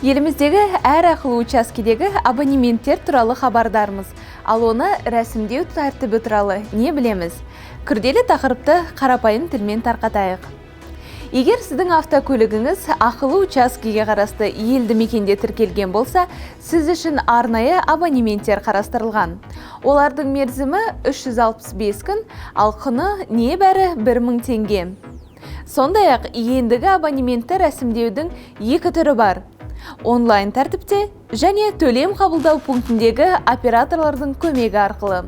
Еліміздегі әр ақылы учаскедегі абонементтер туралы хабардармыз. Ал оны рәсімдеу тәртібі туралы не білеміз? Күрделі тақырыпты қарапайым тілмен тарқатайық. Егер сіздің автокөлігіңіз ақылы учаскеге қарасты елді мекенде тіркелген болса, сіз үшін арнайы абонементтер қарастырылған. Олардың мерзімі 365 күн, ал құны небәрі 1000 теңге. Сондай-ақ ендігі абонементті рәсімдеудің екі түрі бар. Онлайн тәртіпте және төлем қабылдау пунктіндегі операторлардың көмегі арқылы.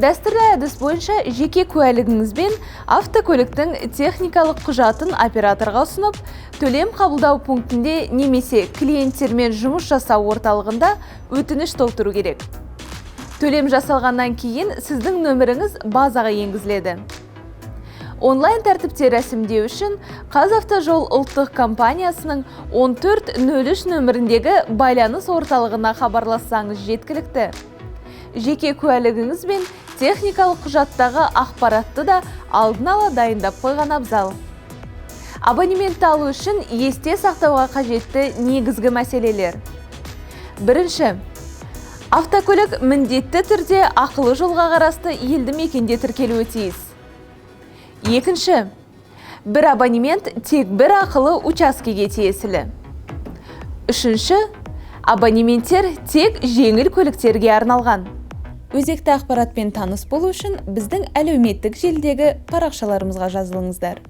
Дәстүрлі әдіс бойынша жеке куәлігіңізбен автокөліктің техникалық құжатын операторға ұсынып, төлем қабылдау пунктінде немесе клиенттермен жұмыс жасау орталығында өтініш толтыру керек. Төлем жасалғаннан кейін сіздің нөміріңіз базаға енгізіледі. Онлайн тәртіпте рәсімдеу үшін «Қазавтожол» ұлттық компаниясының 1403 нөміріндегі байланыс орталығына хабарлассаңыз жеткілікті. Жеке куәлігіңіз бен техникалық құжаттағы ақпаратты да алдын ала дайындап қойған абзал. Абонементті алу үшін есте сақтауға қажетті негізгі мәселелер. Бірінші, автокөлік міндетті түрде ақылы жолға қарасты елді мекенде тіркелуі тиіс. Екінші, бір абонемент тек бір ақылы учаскеге тиесілі. Үшінші, абонементтер тек жеңіл көліктерге арналған. Өзекті ақпаратпен таныс болу үшін біздің әлеуметтік желідегі парақшаларымызға жазылыңыздар.